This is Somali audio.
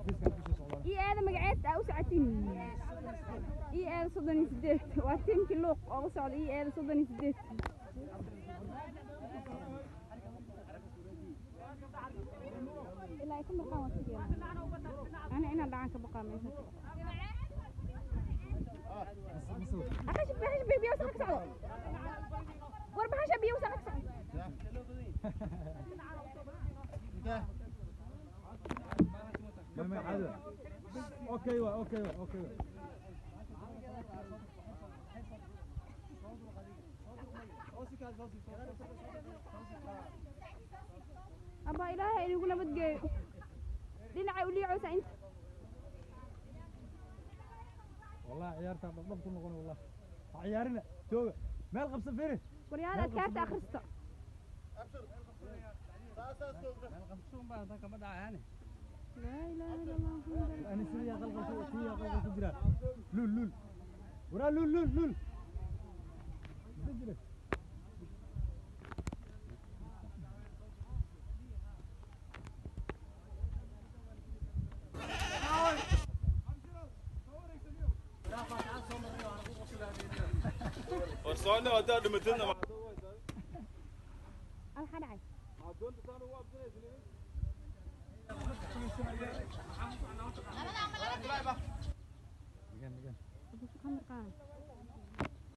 Xafiiskan kusoo socdaan. Ii aada magaceed aa u socotiin? Ii aada 38 waa tiimkii Luuq oo u socda. Ii aada 38 ilaa ay ka maqaan waa sigeena. Ana inaan dhacaan ka baqaa meesha. Bahasha, bahasha biyo wasaqa ka socdo. War bahasha biyo wasaqa ka socdo. Ma caadi waa. Okay, waa okay, waa okay, waa. Abaa, Ilaahay inagu nabadgeeyo. Dhinacay u liicaysa inta. Wallahi ciyaarta dhabdhab ku noqon, wallahi. Ha ciyaarina, jooga. Meel qabsan fiiri. Waryaal, adkaarta akhrista. Laa ilaaha illa Allah Muhammad. Ani sidii qalqal ku kuya qalqal ku jira. Lul lul. Waraa lul lul lul. Jira. War soona, haddaad dhimatidna Alxa dhacay. Migan migan. Abu suka mirqaan.